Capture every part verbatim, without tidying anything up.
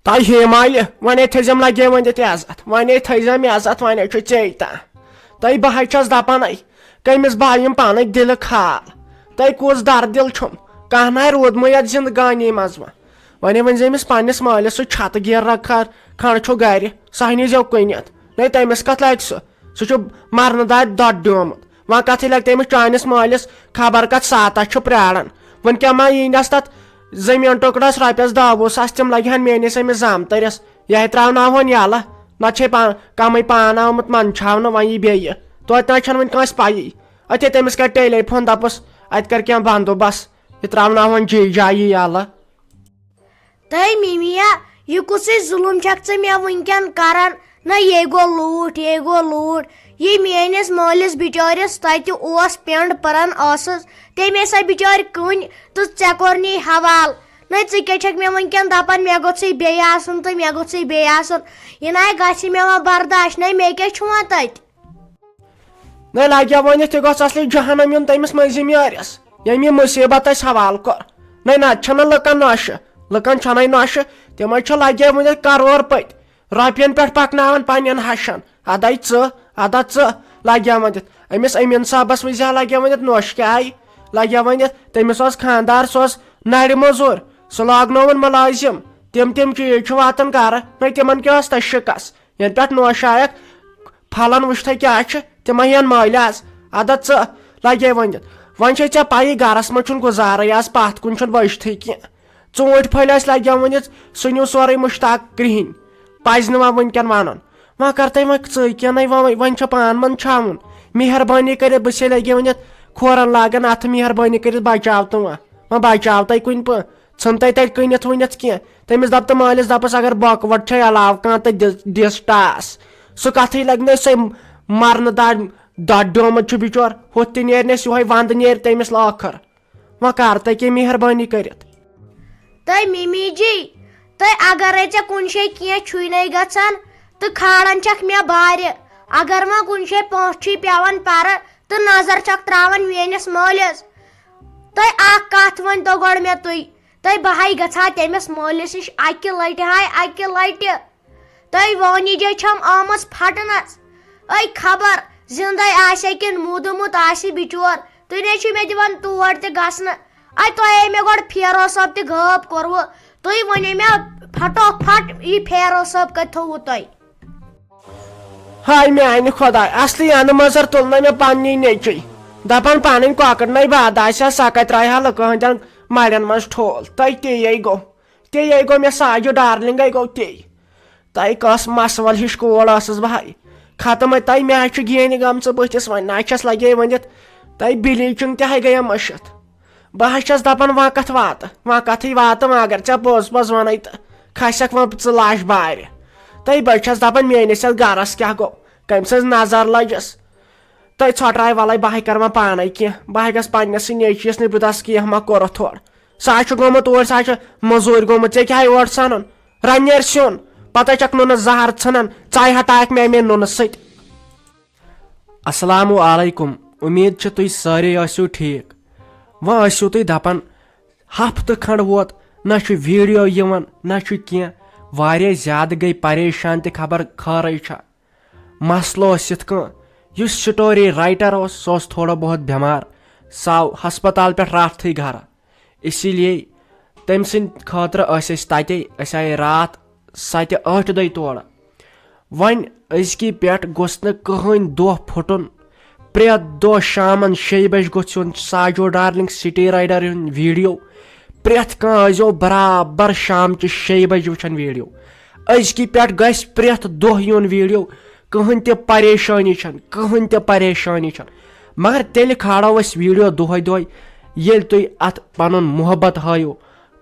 تۄہہِ ہے مالہِ، وۄنۍ تھٲیزٮ۪م لگے ؤنِتھ عزت، وۄنۍ تھٲیزٮ۪م عزت، وۄنۍ چھُ ژے تام۔ تۄہہِ بہٕ حظ چھَس دَپان، اے، کٔمِس بہٕ یِم پانَے دِلہٕ خال؟ تۄہہِ کُس دَر دِل چھُم؟ کانٛہہ نہ روٗدمُے یَتھ زِندگٲنی منٛز وۄنۍ۔ وۄنۍ ؤنۍ زِ أمِس پنٛنِس مٲلِس سُہ چھَتہٕ گیر رکھار کھنٛڈ چھُ گَرِ، سۄ نیٖزیو کٕنِتھ۔ نَے تٔمِس کَتھ لَگہِ سُہ؟ سُہ چھُ مرنہٕ دادِ دۄد ڈیومُت۔ وۄنۍ کَتھٕے لَگہِ تٔمِس چٲنِس مٲلِس خبر کَتھ ساتَس چھُ پرٛاران۔ وۄنۍ کیٛاہ ما یی نَس تَتھ زٔمیٖن ٹُکڑَس رۄپیَس دَہ وُہ ساس، تِم لَگہِ ہَن میٛٲنِس أمِس زامتٕرِس۔ یِہوٚے ترٛاوناوہون یَلہٕ، نَتہٕ چھے پا-، کَمٕے پان آمُت منٛدچھاونہٕ، وۄنۍ یی بیٚیہِ۔ توتہِ نہ چھَنہٕ وۄنۍ کٲنٛسہِ پَیی۔ أتھے تٔمِس کَرِ ٹیلی فون، دَپُس، اَتہِ کَر کینٛہہ بندوبست، یہِ ترٛاوناوہون جی جایی یَلہٕ۔ تہٕ میمیا، یہِ کُسٕے ظُلُم چھَکھ ژٕ مےٚ وٕنکٮ۪ن کران؟ نہ، یے گوٚو لوٗٹھ، یے گوٚو لوٗٹھ۔ یہِ میٲنِس مٲلِس بِچٲرِس تَتہِ اوس پٮ۪نٛڈ پٔران ٲسٕس، تٔمۍ ہسا بِچٲرۍ کٕنۍ تہٕ ژےٚ کوٚرنی حوال۔ نہ، ژٕ کیٛاہ چھَکھ مےٚ وٕنکٮ۪ن دَپان، مےٚ گوٚژھُے بیٚیہِ آسُن تہٕ مےٚ گوٚژھُے بیٚیہِ آسُن؟ یہِ نَے گژھِ مےٚ وۄنۍ برداش، نَے مےٚ کیٛاہ چھُ وۄنۍ تَتہِ؟ نَے لَگہِ ہا ؤنِتھ، تہِ گوٚژھ اَصلی جہنم یُن تٔمِس مٔنٛزِم یٲرِس، ییٚمۍ یہِ مُصیٖبت اَسہِ حوالہٕ کوٚر۔ نَے نَتہٕ چھَنہٕ لُکَن نۄشہِ، لُکَن چھَنَے نۄشہِ، تِمَے چھِ لَگے ؤنِتھ کَرور پٔتۍ، رۄپیَن پٮ۪ٹھ پَکناوان پنٛنٮ۪ن ہَشَن۔ اَدَے ژٕ، اَدٕ ژٕ لَگے ؤنِتھ۔ أمِس أمیٖن صٲبَس وٕچھ زِ لَگے ؤنِتھ نۄش کیٛاہ آیہِ، لَگے ؤنِتھ تٔمِس اوس خانٛدار، سُہ اوس نَرِ مٔزوٗر، سُہ لاگنووُن مُلٲزِم۔ تِم تِم چیٖز چھِ واتان گَرٕ، نَے تِمَن کیٛاہ اوس تَتھ شِکَس؟ یَنہٕ پٮ۪ٹھ نوش آیَکھ، پھلن وٕچھتھے کیٛاہ چھِ، تِمے ہٮ۪ن مٲلۍ آز۔ اَدٕ ژٕ لگے ؤنِتھ۔ وۄنۍ چھے ژےٚ پَیی گرس منٛز چھُنہٕ گُزارٕے، آز پَتھ کُن چھُنہٕ بٔچھتھٕے کینٛہہ۔ ژوٗنٛٹھۍ پھٔلۍ ٲسۍ لگے ؤنِتھ، سُہ نیوٗ سورُے مُشتاق کرٛہِنۍ۔ پَزِ نہٕ وۄنۍ وٕنکٮ۪ن وَنُن۔ وۄنۍ کر تٔمۍ وۄنۍ ژٕے کینٛہہ، نَے وۄنۍ، وۄنۍ چھےٚ پان منٛد چھاوُن۔ مہربٲنی کٔرِتھ، بہٕ چھسے لگے ؤنِتھ کھورن لاگان اَتھٕ، مہربٲنی کٔرِتھ بچاو تہٕ وۄنۍ، وۄنۍ بچاو تَے کُنہِ پٲ-، ژھٕن تَے تَتہِ کٕنِتھ ؤنِتھ کینٛہہ۔ تٔمِس دَپ تہٕ مٲلِس دَپَس، اگر بۄکہٕ وَٹ چھے علاوٕ کانٛہہ تہٕ دِ-، دِس ٹاس۔ سُہ کَتھٕے لَگہِ نہٕ سُہ مرنہٕ دار دۄد ڈیومُت چھُ بِچور، ہُتھ تہِ نیرِ نہٕ اَسہِ یِہوٚے وَندٕ نیرِ تٔمِس لٲخر۔ وۄنۍ کر تہٕ کینٛہہ مہربٲنی کٔرِتھ۔ تہٕ مِمی جی، تہٕ اگرے ژےٚ کُنہِ جایہِ کینٛہہ چھُے نَے گژھان تہٕ کھالان چھَکھ مےٚ بارِ، اگر وۄنۍ کُنہِ جایہِ پانٛژھ چھُے پٮ۪وان پَرٕ تہٕ نظر چھَکھ ترٛاوان میٛٲنِس مٲلِس۔ تہٕ اَکھ کَتھ ؤنۍ تو گۄڈٕ مےٚ تُہۍ، تہٕ بہٕ ہاے گژھٕ ہا تٔمِس مٲلِس نِش اَکہِ لَٹہِ ہاے، اَکہِ لَٹہِ۔ تہٕ وٲنِج چھَم آمٕژ پھٹنَس۔ اے خبر زِندَے آسہِ کِنہٕ موٗدمُت آسہِ بِچور۔ تُہۍ نے چھِو مےٚ دِوان تور تہِ گژھنہٕ۔ اے تۄہے مےٚ گۄڈٕ پھیرو صٲب تہِ غٲب کوٚروٕ۔ تُہۍ ؤنِو مےٚ پھٹو پھٹ، یہِ پھیرو صٲب کَتہِ تھوٚوُ تۄہہِ؟ ہاے میانہِ خۄداے، اصلی انہٕ مژر تُل نہ مےٚ پننی نیٚچوۍ۔ دپان پنٕنۍ کۄکر نَے باد آسہِ ہا، سۄ کتہِ ترایہِ ہا لُکہٕ ہٕنٛدٮ۪ن مڑٮ۪ن منٛز ٹھوٗل۔ تۄہہِ تے یے گوٚو، تے یے گوٚو مےٚ ساجو ڈارلنگے گوٚو تے۔ تۄہہِ کۄس مسول ہِش کوڑ ٲسٕس بہٕ ہاے؟ ختم ہے تۄہہِ، مےٚ ہا چھُ گینہِ گٔمژٕ بٕتھِس، وۄنۍ نہ چھس لگے ؤنِتھ۔ تۄہہِ بِلیٖچِنگ تہِ ہاے گٔیَم مٔشِتھ۔ بہٕ حظ چھَس دَپان، وۄنۍ کَتھ واتہٕ، وۄنۍ کَتھٕے واتہٕ، وۄنۍ اگر ژےٚ پوٚز پوٚز وَنَے تہٕ کھَسٮ۪کھ وۄنۍ ژٕ لاش بارِ۔ تہٕ بہٕ چھَس دَپان، میٛٲنِس یَتھ گَرَس کیٛاہ گوٚو، کٔمۍ سٕنٛز نظر لٔجِس؟ تہٕ ژھۄٹراے وَلَے، بہٕ ہَے کَرٕ وۄنۍ پانَے کینٛہہ، بہٕ ہَے گژھٕ پنٛنِسٕے نیٚچوِس نِش، بہٕ دَپَس کینٛہہ ما کوٚرُتھ ہورٕ۔ سُہ ہا چھُ گوٚمُت اوٗرۍ، سُہ ہا چھُ مٔزوٗرۍ گوٚمُت، ژےٚ کیٛاہ ہَے اورٕ سَنُن؟ رَنہِ نیرِ سیُن، پَتَے چھَکھ نُنہٕ زَہر ژھٕنان، ژَے ہَٹایَکھ مےٚ اَمے نُنہٕ سۭتۍ۔ السلام علیکم، امید چھِ تُہۍ سٲری ٲسِو ٹھیٖک۔ وۄنۍ ٲسِو تُہۍ دَپان، ہفتہٕ کھنٛڈ ووت، نہ چھُ ویٖڈیو یِوان، نہ چھُ کینٛہہ۔ واریاہ زیادٕ گٔے پریشان تہِ، خبر خٲرٕے چھا۔ مسلہٕ اوس یِتھ کٔنۍ، یُس سٹوری رائٹر اوس، سُہ اوس تھوڑا بہت بٮ۪مار، سُہ آو ہسپتال پٮ۪ٹھ راتھٕے گرٕ۔ اسی لیے تٔمۍ سٕنٛدِ خٲطرٕ ٲسۍ أسۍ تَتے، أسۍ آیے راتھ ستہِ ٲٹھِ دۄہہِ تورٕ۔ وۄنۍ أزکی پٮ۪ٹھ گوٚژھ نہٕ کٕہٕنۍ دۄہ پھُٹُن۔ پرٛٮ۪تھ دۄہ شامَن شیٚیہِ بجہِ گوٚژھ یُن ساجو ڈارلنگ سٹی رائیڈر ہُنٛد ویٖڈیو۔ پرٛٮ۪تھ کانٛہہ ٲسۍزیو برابر شامچہِ شیٚیہِ بجہِ وٕچھان ویٖڈیو۔ أزکی پٮ۪ٹھ گژھِ پرٛٮ۪تھ دۄہ یُن ویٖڈیو۔ کٕہٕنۍ تہِ پریشٲنی چھَنہٕ، کٕہٕنۍ تہِ پریشٲنی چھَنہٕ۔ مگر تیٚلہِ کھالو أسۍ ویٖڈیو دۄہَے دۄہَے، ییٚلہِ تُہۍ اَتھ پَنُن محبت ہٲیِو،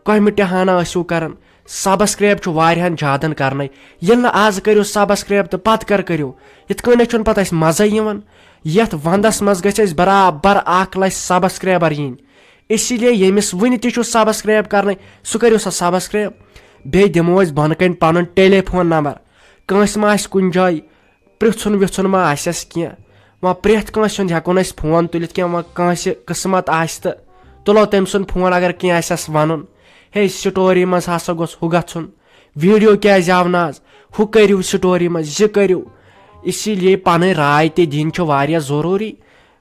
کامنٹ ہنا ٲسِو کران۔ سبسکرائب چھُ واریاہن زیادن کرنے۔ ییٚلہِ نہٕ آز کٔرِو سبسکرائب تہٕ پتہٕ کر کٔرِو؟ یِتھ کٔنۍ چھُنہٕ پتہٕ اَسہِ مزے یِوان۔ یتھ ونٛدس منٛز گژھِ اَسہِ برابر اکھ لچھ سبسکرائبر یِنۍ۔ اسی لیے ییٚمِس وُنہِ تہِ چھُ سبسکرائب کرنے، سُہ کٔرِو سا سبسکرائب۔ بیٚیہِ دِمو أسۍ بۄنہٕ کنہِ پنُن ٹیلی فون نمبر۔ کٲنٛسہِ ما آسہِ کُنہِ جایہِ پرٛژھُن وِژھُن ما آسٮ۪س کینٛہہ؟ وۄنۍ پرٛٮ۪تھ کٲنٛسہِ ہُنٛد ہٮ۪کو نہٕ أسۍ فون تُلِتھ کینٛہہ، وۄنۍ کٲنٛسہِ قٕسمت آسہِ تہٕ تُلو تٔمۍ سُنٛد فون اگر کینٛہہ آسٮ۪س وَنُن۔ ہے، سٹوری منٛز ہسا گوٚژھ ہُہ گژھُن، ویڈیو کیازِ آو نہٕ آز؟ ہُہ کٔرِو سٹوری منٛز، یہِ کٔرِو۔ اسی لیے پنٕنۍ راے تہِ دِنۍ چھِ واریاہ ضروٗری۔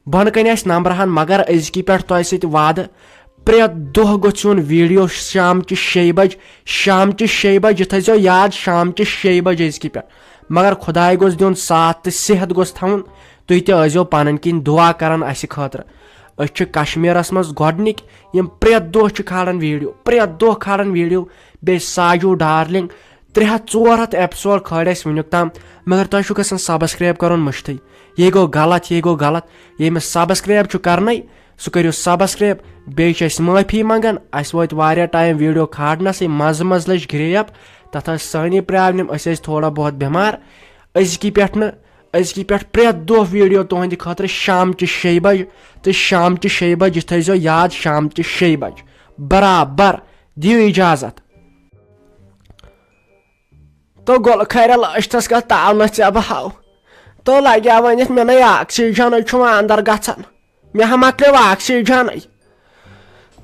بۄنہٕ کنہِ آسہِ نمبرہن، مگر أزکی پٮ۪ٹھ تۄہہِ سۭتۍ وعدٕ، پرٛٮ۪تھ دۄہ گوٚژھ یُن ویڈیو شامچہِ شیٚیہِ بجہِ۔ شامچہِ شیٚیہِ بجہِ، یہِ تھٲیزیو یاد، شامچہِ شیٚیہِ بجہِ أزکی پٮ۪ٹھ۔ مگر خداے گوٚژھ دیُن ساتھ تہٕ صحت گوٚژھ تھاوُن۔ تُہۍ تہِ ٲسۍزیو پنٕنۍ کِنۍ دُعا کران اسہِ خٲطرٕ۔ أسۍ چھِ کشمیرس منٛز گۄڈنِکۍ یِم پرٛٮ۪تھ دۄہ چھِ کھالان ویڈیو، پرٛٮ۪تھ دۄہ کھالان ویڈیو۔ بیٚیہِ ساجو ڈارلنگ، ترٛےٚ ہتھ ژور ہتھ ایپیسوڈ کھٲلۍ اسہِ وٕنیُک تام، مگر تۄہہِ چھُ گژھان سبسکرایب کرُن مٔشتھٕے۔ یہِ گوٚو غلط، یہِ گوٚو غلط۔ ییٚمِس سبسکرایب چھُ کرنَے، سُہ کٔرِو سبسکرایب۔ بیٚیہِ چھِ أسۍ معٲفی منٛگان، اَسہِ وٲتۍ واریاہ ٹایم ویڈیو کھالنَسٕے، منٛزٕ منٛزٕ لٔج گریپ، تَتھ ٲس سٲنی پرابلم، أسۍ ٲسۍ تھوڑا بہت بٮ۪مار۔ أزکی پٮ۪ٹھ نہٕ، أزکی پٮ۪ٹھ پرٛٮ۪تھ دۄہ ویڈیو تُہنٛدِ خٲطرٕ شامچہِ شیٚیہِ بجہِ، تہٕ شامچہِ شیٚیہِ بجہِ، یہِ تھٲیزیو یاد، شامچہِ شیٚیہِ بجہِ برابر۔ دِیِو اجازت۔ تو گۄلہٕ کھاریا لٲشتس کتھ تاونس ژےٚ بہٕ ہاو۔ تو لگیا ؤنِتھ مےٚ نے آکسیجنٕے چھُ وۄنۍ اندر گژھان۔ مےٚ ہا مۄکلیو آکسیجنٕے۔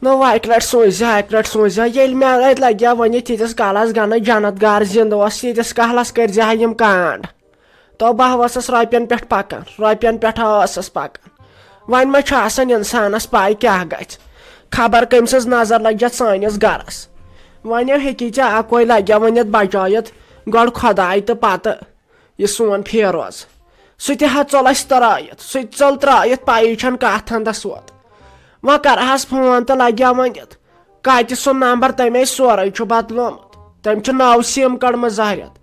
نہ وۄنۍ اکہِ لٹہِ سوٗنچ زِ، اکہِ لٹہِ سوٗنچ زِ، ییٚلہِ مےٚ اتہِ لگیا ؤنِتھ ییٖتِس کالس گنٕے جنت گار زندٕ اوس، ییٖتِس کالس کٔرۍ زِ ہا یِم کانڈ۔ تو بہٕ ہا اوسُس رۄپین پٮ۪ٹھ پکان، رۄپین پٮ۪ٹھ ہا ٲسٕس پکان۔ وۄنۍ ما چھُ آسان انسانس پاے کیاہ گژھِ؟ خبر کٔمۍ سٕنز نظر لگہِ یتھ سٲنِس گرس۔ وۄنۍ ہیٚکی ژےٚ اکوے لگیا ؤنِتھ بچٲیِتھ گۄڈٕ خۄداے تہٕ پتہٕ یہِ سون فیروز۔ سُہ تہِ ہا ژوٚل اسہِ ترٲیِتھ، سُہ تہِ ژوٚل ترٲیِتھ، پَیی چھَنہٕ کَتھ ہَندَس ووت۔ وۄنۍ کَرٕہَس فون تہٕ لَگہِ ہا ؤنِتھ۔ کَتہِ سُہ نمبر تٔمۍ سورُے چھُ بدلومُت۔ تٔمۍ چھُ نٔو سِم کٔڑمٕژ زہرٮ۪تھ۔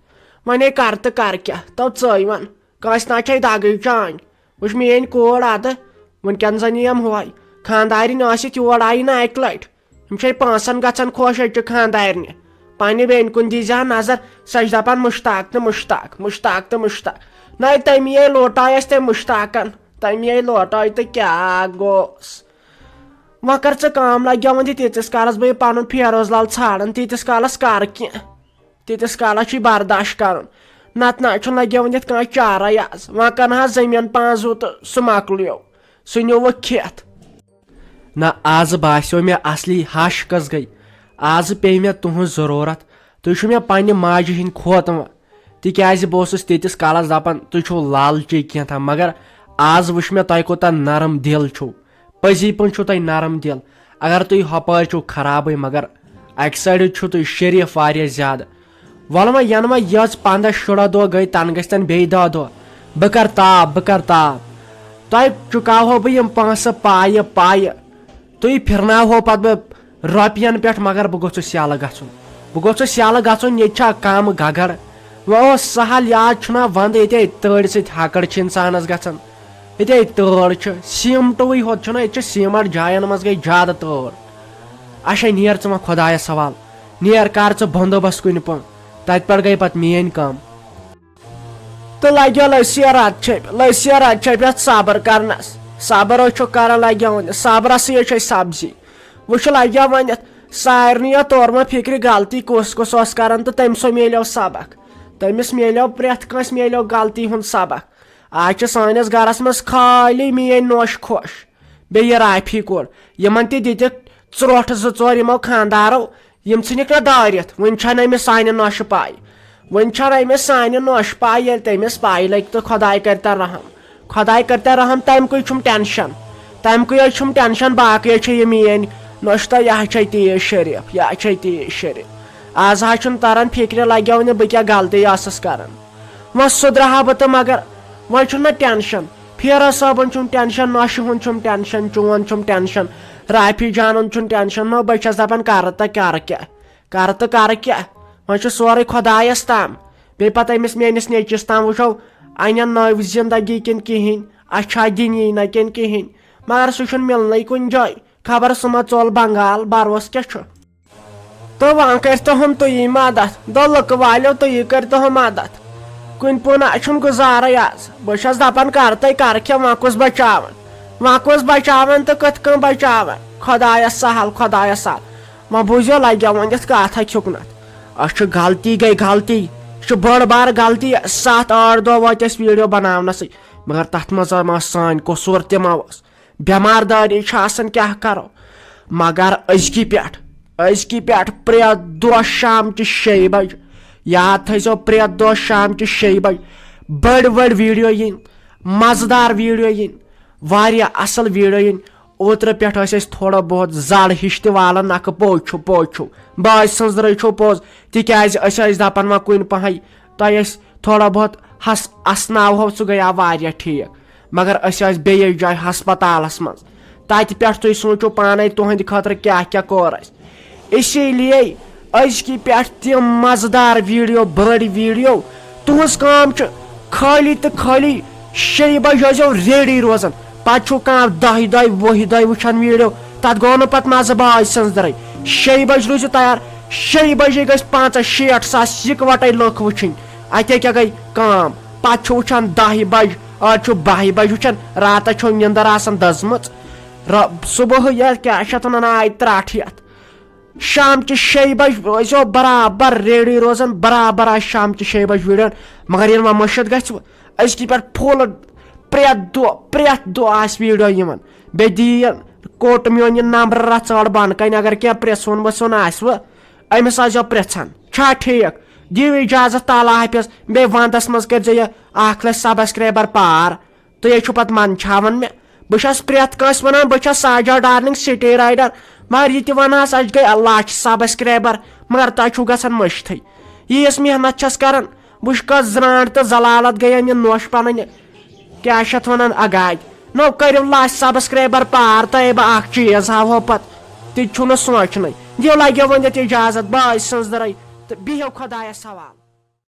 وۄنۍ ہے کَرٕ تہٕ کَرٕ کیٛاہ؟ تو ژٲے وۄنۍ۔ کٲنٛسہِ نہ چھے دَگٕے چٲنۍ۔ وٕچھ میٛٲنۍ کوٗر اَدٕ، وٕنکٮ۪ن زَن یِیَم ہُہے۔ خانٛدارِنۍ ٲسِتھ یور آیہِ نہٕ اَکہِ لَٹہِ۔ یِم چھے پانٛژن گژھان خۄش، أسۍ چھِ خانٛدارنہِ۔ پننہِ بیٚنہِ کُن دیٖزِ ہا نظر، سۄ چھِ دپان مشتاق تہٕ مشتاق، مشتاق تہٕ مشتاق۔ نَے تٔمی یے لوٹاے اَسہِ تٔمۍ مشتاقن، تٔمی یے لوٹاے تہٕ کیٛاہ گوٚوس؟ وۄنۍ کر ژٕ کٲم، لگیومُت یہِ تیٖتِس کالس بہٕ یہِ پنُن فیروز لال ژھانڈان، تیٖتِس کالس کر کینٛہہ، تیٖتِس کالس چھُے برداش کرُن، نتہٕ نہ چھُنہٕ لگیومُت یتھ کانٛہہ چارے آز۔ وۄنۍ کنہٕ ہا زٔمیٖن پانٛژھ زٕ تہٕ سُہ مۄکلیو، سُہ نیوٗ وۄنۍ کھٮ۪تھ۔ نہ، آز باسیو مےٚ اصلی ہش کس گٔے۔ آز پیٚیہِ مےٚ تُہنٛز ضروٗرت۔ تُہۍ چھِو مےٚ پننہِ ماجہِ ہٕنٛدۍ کھوتہٕ وۄنۍ۔ تِکیازِ بہٕ اوسُس تیٖتِس کالس دپان، تُہۍ چھِو لالچی کینٛہہ تام، مگر آز وٕچھ مےٚ تۄہہِ کوٗتاہ نرم دِل چھِو۔ پٔزی پٲٹھۍ چھِو تۄہہِ نرم دِل۔ اگر تُہۍ ہۄپٲرۍ چھِو خرابٕے، مگر اکہِ سایڈٕ چھِو تُہۍ شریٖف واریاہ زیادٕ۔ وَلہٕ وۄنۍ ینہٕ وۄنۍ یٔژ پنٛداہ شُراہ دۄہ گٔے، تَنہٕ گٔژھتن بیٚیہِ دَہ دۄہ۔ بہٕ کَرٕ تاپھ، بہٕ کَرٕ تاپھ۔ تۄہہِ چُکاوہو بہٕ یِم پونٛسہٕ پایہِ پایہِ۔ تُہۍ پھِرناوہو پَتہٕ بہٕ رۄپیَن پٮ۪ٹھ، مگر بہٕ گوٚژھُس یَلہٕ گژھُن۔ بہٕ گوٚژھُس یَلہٕ گژھُن، ییٚتہِ چھا کَم گگر۔ وۄنۍ اوس سہل، یاد چھُنا وَندٕ ییٚتے تۭرِ سۭتۍ ہَکٕڑ چھِ اِنسانَس گژھان۔ ییٚتے تۭر چھِ، سیٖمٹُوٕے ہوت چھُنہ، ییٚتہِ چھِ سیٖمَٹھ جایَن منٛز گٔے زیادٕ تۭر۔ اچھا، نیر ژٕ وۄنۍ خۄدایَس حوالہٕ۔ نیر کر ژٕ بندوبست کُنہِ پٲٹھۍ، تتہِ پٮ۪ٹھ گٔے پتہٕ میٲنۍ کٲم۔ تہٕ لگیو لٔسۍ رتھ چھپہِ، لٔسۍ رتھ چھپہِ یتھ صبر کرنس۔ صبر حظ چھُ کران لگیو ونہِ، صبرسٕے حظ چھِ أسۍ سبزی۔ وۄنۍ چھُ لگیو ونہِ یتھ سارنٕے یتھ تورمہٕ فکرِ غلطی کُس کُس اوس کران تہٕ تٔمۍ سُہ میلیو سبق۔ تٔمِس میلیو، پرٛٮ۪تھ کٲنٛسہِ میلیو غلطی ہُنٛد سبق۔ آز چھِ سٲنِس گرس منٛز خٲلی میٲنۍ نوش خۄش۔ بیٚیہِ یہِ رافی کوٚر، یِمن تہِ دِتِکھ ژرٛوٹھ زٕ ژور یِمو خانٛدارو، یِم ژھٕنِکھ نہ دٲرِتھ۔ وۄنۍ چھنہٕ أمِس سانہِ نوشہِ پاے، وۄنۍ چھنہٕ أمِس سانہِ نوشہِ پاے۔ ییٚلہِ تٔمِس پاے لگہِ تہٕ خۄداے کرِ تن رحم، خۄداے کرِ تن رحم۔ تمہِ کُے چھُم ٹینشن، تمہِ کُے حظ چھُم ٹینشن۔ باقٕے حظ چھِ یہِ میٲنۍ نوشہِ تہٕ یہِ حظ چھے تیٖژ شریف، یہِ حظ چھے تیٖژ شریف۔ آز حظ چھُنہٕ تران فکرِ لگیو نہٕ بہٕ کیٛاہ غلطی ٲسٕس کران۔ وۄنۍ سُدرٕ ہا بہٕ تہٕ مگر وۄنۍ چھُم نہ ٹینشن۔ فیروز صٲبُن چھُم ٹینشن، نۄشہِ ہُنٛد چھُم ٹینشن، چون چھُم ٹینشن، رافی جانُن چھُم ٹینشن۔ نہ، بہٕ چھَس دپان کرٕ تہٕ کرٕ کیٛاہ، کرٕ تہٕ کرٕ کیٛاہ؟ وۄنۍ چھُ سورُے خۄدایس تام۔ بیٚیہِ پتہٕ أمِس میٲنِس نیٚچوِس تام وٕچھو، انن نٔو زندگی کِنہٕ کِہینۍ، اچھا دِنی نہ کِنہٕ کِہینۍ۔ مگر سُہ چھُنہٕ مِلنٕے کُنہِ جایہِ۔ خبر سُہ ما ژوٚل بنگال، بروسہٕ کیٛاہ چھُ؟ تہٕ وۄنۍ کٔرۍتو ہُم تُہی مدد، دۄہ لُکہٕ والیو تُہی کٔرۍتو ہُم مدد۔ کُنہِ پونہ چھُنہٕ گُزارے آز۔ بہٕ چھَس دَپان کَرٕ تَے کَرٕ کھےٚ، وۄنۍ کُس بچاوَن؟ وۄنۍ کُس بچاوَن تہٕ کِتھ کٔنۍ بچاوَن؟ خۄدایَس سہل، خۄدایَس سہل۔ وۄنۍ بوٗزِو لَگیو وۄنۍ یَتھ کَتھ ہا کھیوٚکنَتھ۔ اَسہِ چھِ غلطی گٔے غلطی، یہِ چھِ بٔڑ بار غلطی۔ سَتھ ٲٹھ دۄہ وٲتۍ اَسہِ ویٖڈیو بناونَسٕے، مگر تَتھ منٛز ما سٲنۍ قصوٗر تہِ ما اوس؟ بٮ۪مار دٲری چھِ آسان، کیٛاہ کَرو؟ مگر أزکی پٮ۪ٹھ، أزکی پٮ۪ٹھ پرٛٮ۪تھ دۄہ شامچہِ شیٚیہِ بجہِ، یاد تھٲیزیو، پرٛٮ۪تھ دۄہ شامچہِ شیٚیہِ بجہِ بٔڑۍ بٔڑۍ ویڈیو یِن، مزٕدار ویڈیو یِن، واریاہ اصل ویڈیو یِن۔ اوترٕ پٮ۪ٹھ ٲسۍ أسۍ تھوڑا بہت زڑ ہِش تہِ والان نکھٕ، پوٚز چھُ، پوٚز چھُ، بٲے سٕنٛز رٲے چھو پوٚز، تِکیازِ أسۍ ٲسۍ دپان وۄنۍ کُنہِ پہے تۄہہِ أسۍ تھوڑا بہت ہس اسناوہو، سُہ گٔیاو واریاہ ٹھیٖک۔ مگر أسۍ ٲسۍ بیٚیِس جایہِ ہسپتالس منٛز، تتہِ پٮ۪ٹھ تُہۍ سوٗنٛچِو پانے تُہنٛدِ خٲطرٕ کیٛاہ کیٛاہ کوٚر اَسہِ۔ اسی لیے أزکی پٮ۪ٹھ تِم مزٕدار ویڈیو، بٔڑۍ ویڈیو، تُہنٛز کٲم چھِ خٲلی تہٕ خٲلی شیٚیہِ بجہِ ٲسۍزیو ریڈی روزان۔ پتہٕ چھُو کانٛہہ دَہہِ دۄہہِ، وُہہِ دۄہہِ وٕچھان ویڈیو، تتھ گوٚو نہٕ پتہٕ مزٕ، بٲے سٕنٛز درٕے۔ شیٚیہِ بجہِ روٗزِو تیار، شیٚیہِ بجے گژھِ پنٛژاہ شیٹھ ساس یِکوٹے لُکھ وٕچھِنۍ۔ اتے کیٛاہ گٔے کٲم؟ پتہٕ چھُ وٕچھان دَہہِ بجہِ، آز چھُ بَہہِ بجہِ وٕچھان، راتس چھو نِندٕر آسان دٔزمٕژ۔ ر-، صبح یا کیٛاہ چھِ اتھ ونان، آے ترٛٹھ یتھ۔ شام چہِ شیٚیہِ بجہِ ٲسۍزیو برابر ریڈی روزان، برابر آسہِ شام چہِ شیٚیہِ بجہِ ویڈیو۔ مگر ییٚلہِ وۄنۍ مٔشِتھ گژھِ، أزکی پٮ۪ٹھ فُل پرٛٮ۪تھ دۄہ، پرٛٮ۪تھ دۄہ آسہِ ویڈیو یِوان۔ بیٚیہِ دِیہِ یہِ کوٚٹ میون یہِ نمبر رژھ ٲڑ بۄنہٕ کنہِ، اگر کینٛہہ پرٛژھُن وژھُن آسِوٕ، أمِس ٲسۍزیو پرٛژھان۔ چھا ٹھیٖک؟ دِیِو اجازت، تعالیٰ حافظ۔ بیٚیہِ ونٛدس منٛز کٔرۍزیو یہِ اکھ لچھ سبسکرایبر پار۔ تُہۍ ہے چھِو پتہٕ منٛدچھاوان مےٚ۔ بہٕ چھَس پرٛٮ۪تھ کٲنٛسہِ وَنان، بہٕ چھَس ساجا ڈارلنگ سٹے رایڈر، مگر یہِ تہِ وَنان، سۄ چھِ گٔے لچھ سبسکرایبر، مگر تۄہہِ چھُو گژھان مٔشتھٕے۔ یہِ یۄس محنت چھَس کران، وٕچھ کۄس زرٛانٛٹھ تہٕ ذلالت گٔیَم یہِ نوٚش پَنٕنۍ، کیٛاہ چھِ اَتھ وَنان، اگادِ۔ نو کٔرِو لچھ سبسکرایبر پار، تۄہہِ بہٕ اکھ چیٖز ہاوہو پتہٕ، تہِ چھُنہٕ سونٛچنٕے۔ دِیِو لگیو وۄنۍ ییٚتہِ اجازت، بٲے سٕنٛز درٕے، تہٕ بِہِو خۄدایَس حوالہٕ۔